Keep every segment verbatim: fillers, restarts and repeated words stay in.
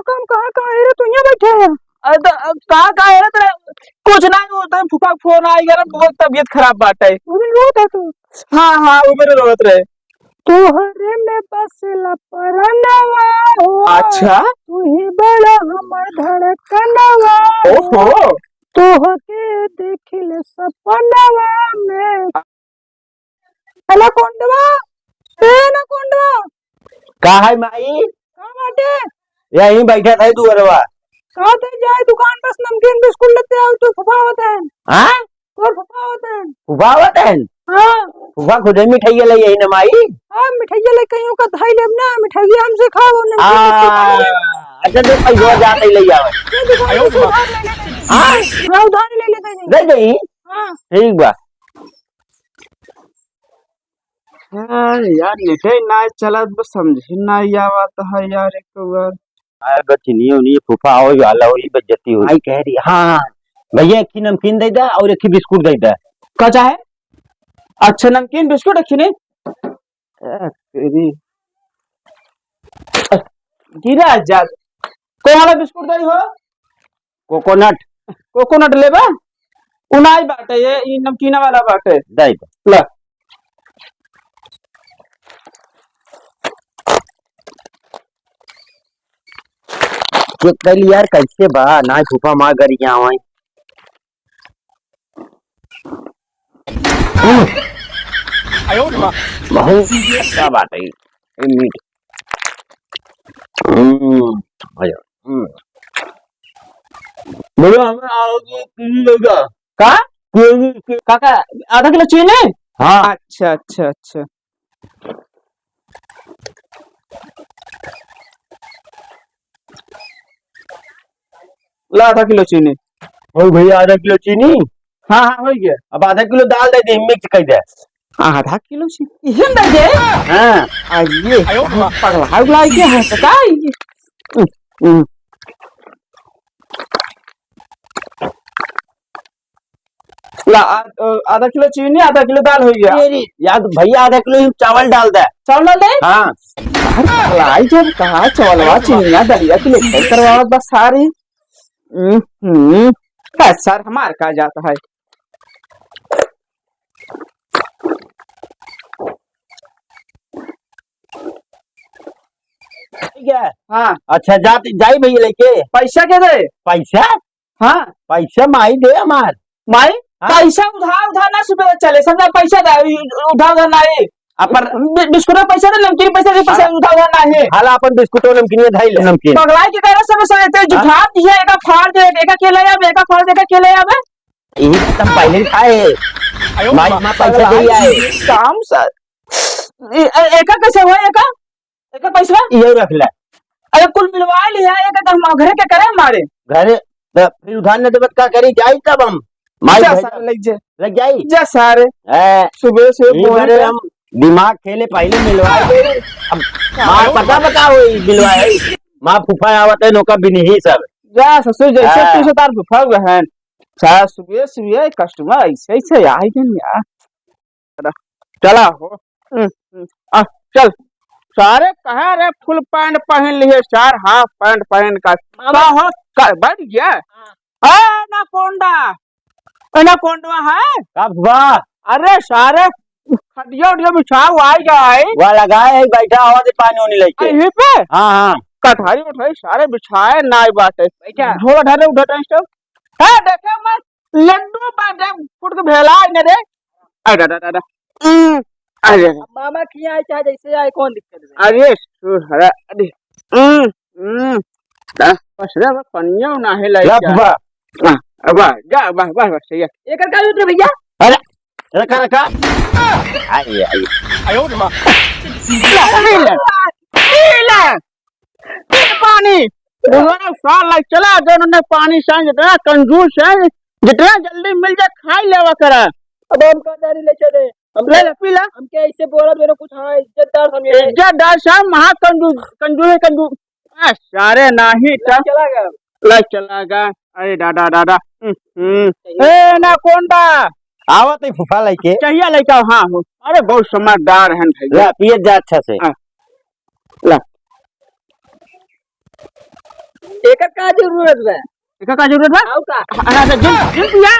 काम कहाँ, कहाँ है रे? तू यहाँ बैठे है? अरे तो, अब का, का है रे तेरा? कुछ नहीं, वो तो फूफा फोन आ गया ना, बहुत तबीयत खराब बाटे। वो भी रोत है तू? हाँ, हाँ, वो मेरे रोत रहे। तोहरे में बसेला परनवा हो। अच्छा। तू ही बड़ा हमर धड़कनवा हो। ओहो। तोहके देखिले सपनवा में। एनाकोंडवा, ए एनाकोंडवा। का है माई? का बाटे? यहीं बैठा था दुअरवा। का दे जाए दुकान बस नमकीन बिस्कुट लेते आओ, तू फुफावत है। हाँ? तोर फुफावत है। फुफावत है? हाँ। फुफा खुदे मिठाइया ले आई ना माई? हाँ, मिठाइया ले कहीं का धाई लेब ना, मिठाइया हमसे खाओ, नमकीन बिस्कुट खाओ। आ, अच्छा, दे पैसा जाते ही ले जाओ। ये दुकान से उधार ले लेते हैं। हाँ? हाँ, उधार ले लेते हैं। दे दे। हाँ। ठीक बा। हाँ, यार, नेटे ना चलत, बस समझे ना आवत है यार, एक तो बार। अरे, बस चिनिए उनिए फूफा होई वाला होई, बेइज्जती होई। आई कह रही, हाँ, भैया, एक ही नमकीन दे दा और एक ही बिस्कुट दे दा। का चाहे? अच्छा, नमकीन बिस्कुट एक ही नहीं? ए, तेरी। गिरा जा। कौन वाला बिस्कुट दे हो? कोकोनट। कोकोनट लेबा? उ नाई बाटे, ये ई नमकीना वाला बाटे। दे दे। ला। चेक कर लिया यार, कैसे बा? ना फूफा माँ गरिया होई। हम्म। बहुत अच्छा बात है ये मीठ। हम्म, भैया, हम्म। भैया, हमें आधा किलो चीनी दे दो। का? चीनी, चीनी। काका, आधा किलो चीनी? हाँ। अच्छा, अच्छा, अच्छा। ला आधा किलो चीनी। हो भैया, आधा किलो चीनी। हाँ, हाँ, हो गया। अब आधा किलो दाल दे दे, मिक्स कर दे। आधा किलो चीनी? इहे दे दे? हाँ। आ ये, आयो माँ। पगला उगला के है तो का ये? हम्म, हम्म। ला, आ, अ, आधा किलो चीनी, आधा किलो दाल हो गया। अरे, यार, भैया, आधा किलो ही चावल डाल दे। चावल डाल दे? हाँ। अरे, लाई जब कहा चावलवा, चीनिया, दलिया के लेकर करवावत बस सारी। हम्म, हम्म। है सर, हमार का जाता है? ठीक है। हाँ। अच्छा, जात, जाई भैया लेके। पैसा के दे? पैसा? हाँ। पैसा माई दे हमार। माई? हाँ। पैसा उधार, उधार ना सुबह चले, समझा? पैसा दे, उधार, उधार ना है। अपन बि-, बिस्कुट का पैसा दे, नमकीन पैसा दे, पैसा हाँ। उधार, उधार ना है। हाला अपन बिस्कुट और नमकीन में धाई ले। नमकीन। पगलाई के कह रहे सब, सब इतने हाँ। जुठार दिया, एका फाड़ दे, एका के ले आवे, एका फाड़ दे, एका के ले आवे। यही तो हम पहले ही खाए। आयो माई माँ। माँ पैसा दे आए। काम सर। ए-, ए-, एका कैसे हुआ, एका? एकर पैसवा? इहे रख ले। अरे कुल मिलवा लिया, एक तो हम घरे के करे मारे। घरे, त फिर उधार न देबत का करी, जाई तब हम। माई जा भैया। सारे लग जाए। लग जाई? जा सारे। ए, सुबह से ई बोल बारे रहा। हम दिमाग खेले पहले मिलवा दे। अब माँ पता बता होई मिलवा है। माँ फूफा आवत है, नौका बिनही सब। जा ससुर, जैसे हाँ। तू से तार फूफा हुआ है। सा सुबह सुबह कस्टमर ऐसे ऐसे आई गन यार। चला हो। हम्म, हम्म। आ, चल। सारे कहा रे फुल पैंट पहन लिए, सार हाफ पैंट पहन का। मामा। का हो? का, बैठ गया? हाँ। ए, एनाकोंडा। एनाकोंडवा है? का हुआ? अरे सारे खटिया उटिया बिछाओ, आई जाए। वह लगाए है, बैठा हो दे पानी उनी लेके। यहीं पे? हाँ, हाँ। कठारी उठारी सारे बिछाए, नाई बाटे। बैठा। झोला ढाले उठा टाइम से। ए, देखे मत, लड्डू बाटे, फुट के भेला है ने रे। अरे, अरे, अरे, अरे। हम्म, अरे, अरे। मामा खियाए चाहे जैसे आए, कौन दिक्कत है? अरे, सुहरा, अरे। हम्म, हम्म। आ, बस रे, बस पनिया ना है, लाइट ला जा। फूफा। आ, अब आ, जा, वाह, वाह, वाह, सही है। एकर का जरूरत है भैया? अरे, रखा, रखा। आई, आई। आयो रे माँ। पी ले, पी ले, पी ले पानी। बुढ़वा साल लाइक चला, जो उन्होंने पानी से जितना कंजूस है, जितना जल्दी मिल जाए, खाई लेवा करा। अब हम का जानी ले चले। हम ले ले, पी ले। हम क्या इससे बोला, दोनों कुछ, हाँ, इज्जतदार समझे। इज्जतदार साहब, महा कंजूस, कंजूस है, कंजूस। आ, सारे नाही ला त चला गया। ला चला गया। अरे दादा, दादा। हम्म, हम्म। सही। ए, एनाकोंडा। आवत है फूफा लइके। चाहिए लइका, हाँ, हो। अरे, बहुत समझदार है भैया। ला, पिए जा अच्छा से। हाँ। ला। एकर का जरूरत बा? एकर का जरूरत बा? आऊ का? अरे, अच्छा, जिन, जिन पिया।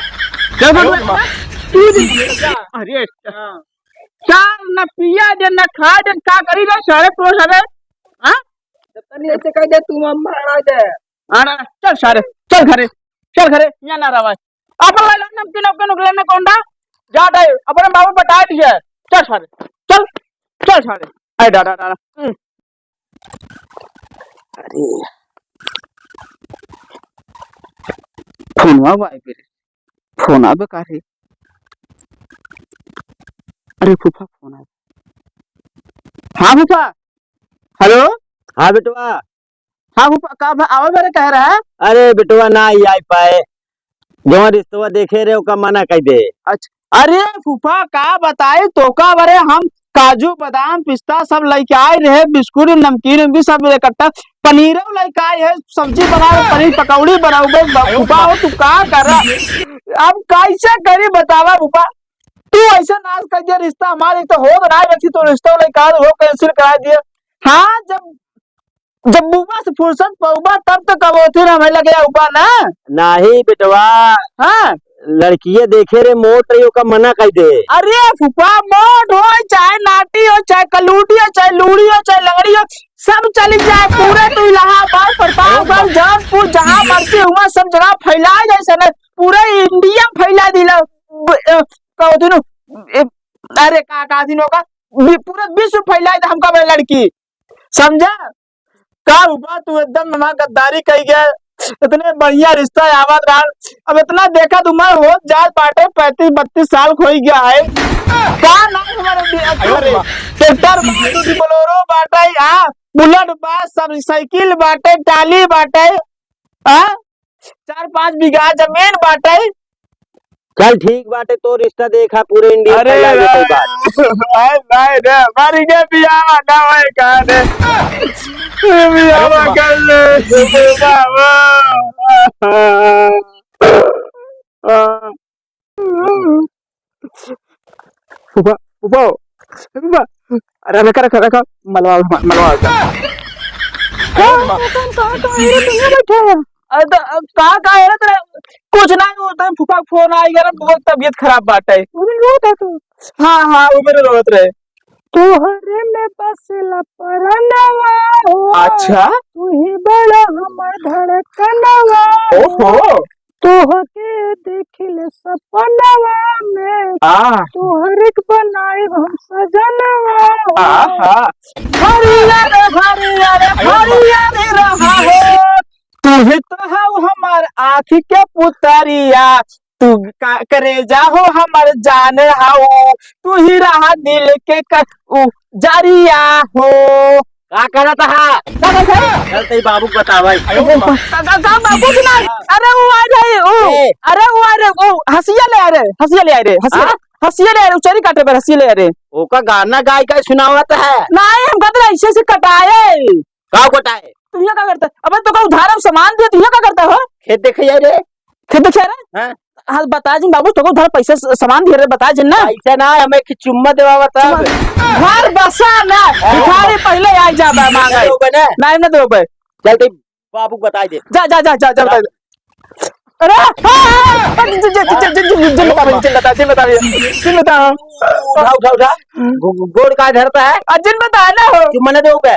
चल, चल, चल। तू जिन पिया। अरे, हाँ। चार न पिया दे, न खा दे, का करी रे सारे तो सारे? हाँ? तनी ऐसे कह दे, तू हम मारा दे। अरे, चल सारे, चल घरे, चल घरे, यहाँ ना रहा। अपन लाई ला नमकीन, नमकीन उगले में कौन दा? जा दे, अपने बाबू बता दिए। चल सारे, चल, चल सारे। अरे, डा, डा, डा, डा। हम्म। अरे, फोनवा आवे रे, फोन आवे का रे? अरे फूफा, फोन आवे। हाँ फूफा, हेलो। हाँ बेटवा। हाँ फूफा, का भा-, आवे बारे कह रहा है? अरे बेटवा, ना ही आई पाए, जौन रिश्तवा देखे रहे, ओका मना कर दे। अच्छा, अरे फूफा, का बताई तोका बरे, हम काजू, बादाम, पिस्ता सब लइके आए रहे, बिस्कुट, नमकीन, उमकीन सब इकट्ठा, पनीरो लइके आए है, सब्जी बनावे, पनीर पकौड़ी बनावे। बे फूफा हो, तू का कर रहा? अब कैसे करी बतावा फूफा, तू ऐसे नाश कर दिया रिश्ता हमारे, एक तो हो तो ना बेटी, तू रिश्ता लइके आए हो, cancel करा दिया। हाँ, जब जब बुआ से फुर्सत पउबा तब तो कबो थी ना हमें लगे उबा ना। नाही बेटवा। हाँ। लड़किए देखे रे मोट रही, ओका मना कर दे। अरे फूफा, मोट हो चाहे नाटी हो, चाहे कलूटी हो, चाहे लूड़ी हो, चाहे लंगड़ी हो, सब चली जाए। पूरे तू इलाहाबाद, प्रतापगढ़, जौनपुर, जहाँ मर्जी हुआ सब जगह फैला जाए सने, पूरे इंडिया में फैला दिला। ब-, अ, कहो दिनो, ए, अरे का, का दिनो का, बि-, पूरे विश्व फैला दे हमका बे लड़की। समझा? का हुआ तू एकदम हमार गद्दारी कई गया। इतने बढ़िया रिश्ता आवत रहा, अब इतना देखा तू मैं होत जात बाटे, पैंतीस बत्तीस साल होई गया है। का नाम हमारे बि-, अरे, ट्रैक्टर बाटे, बोलेरो बाटे, हाँ, बुलेट बा, सब साइकिल बाटे, टाली बाटे, हाँ, चार पाँच बीघा जमीन बाटे। चल ठीक बाटे, तो रिश्ता देखा पूरे इंडिया में अरे फैला दे भाई, कोई बात। भाई, भाई रे, हमारी के बियाह ना होए का रे? बियाह कर ले, बाबा। फूफा, फूफा, फूफा। अरे रखा, रखा, रखा। मलवा, मलवा। का, का, का, का, ये तो यहाँ बैठा है। अरे तो, अब का, का है ना तेरा? कुछ ना, वो तो फूफा फोन आ गया ना, बहुत तबीयत खराब बाटे। वो भी रोता तू। हाँ, हाँ, वो मेरे रोत रहे। तोहरे में बसेला परनवा हो। अच्छा। तू ही बड़ा हमर धड़कनवा हो। ओहो। तोहके देखिले सपनवा में, आ। तोहरे के बनाइब हम सजनवा हो। आहा। हरियर, हरियर, हरियर रहा हो, तू ही तो हऊ हमार आँखी के पुतरिया, तू का करेजा हो हमार जान हऊ, तू ही रहा दिल के क-, उ, जरिया हो। का करत हा? का करत हा? चल, तेरी बाबू के बतावा। का, का, का बाबू के ना? अरे, वो आ रहे, वो। ए। अरे, वो आ रहे, वो हंसिया ले आ रहे, हंसिया ले आ रहे, हंसिया, हाँ? हंसिया ले आ रहे, वो चरी काटे पर हंसिया ले आ रहे। ओका गाना गाय का सुनावत है। नहीं, हम कहते रहे, ऐसे, ऐसे कटाए। का कटाए? तू यहाँ का करता? अबे, तो का उधार हम सामान दिए, तू यहाँ का करता हो? खेत देखे जा रे। खेत देखे रे? हाँ। हाँ, बता जिन बाबू, तोको उधार पैसा स-, सामान दिए रे, बता जिन ना। पैसा ना, हमें एक चुम्मा देवा बता। चुम्मा। घर बसा ना, हाँ। भिखारी पहिले आ जाबे मांगे। ना देबे ना। नहीं, ना देबे। चल, ते बाबू को बता दे। जा, जा, जा, जा, जा, बता दे। अरे, हाँ, हाँ, हाँ, जिन, जिन, जिन, जिन, जिन, जिन बता, जिन बता, जिन बता, जिन बता। उठा, उठा, उठा। गो-, गो-, गोड़ का धरता है? आ, जिन बता ना हो। चुम्मा ना देबे।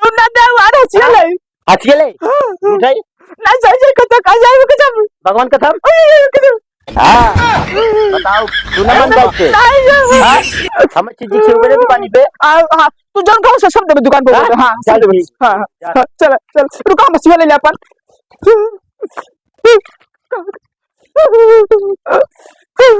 तू ना दे, अरे, हंसिया हाँ। ले। हंसिया ले? हाँ, हाँ। उठाई? नहीं, सही, सही, कसम, कसम, कसम। भगवान कसम? अरे, अरे, कसम। हाँ, बताओ, तू ना मन बैठ के। नहीं, नहीं। हाँ? हम चीज दिखे हुए ना दुकानी पे? आ, हाँ, तू जौन कहो, सब, सब देबे दुकान पे हाँ? बोल दे। हाँ, सब चल देबे। ठीक। हाँ, हाँ, जा। हाँ, चल, चल, रुको, हम हंसिया ले ले अपन।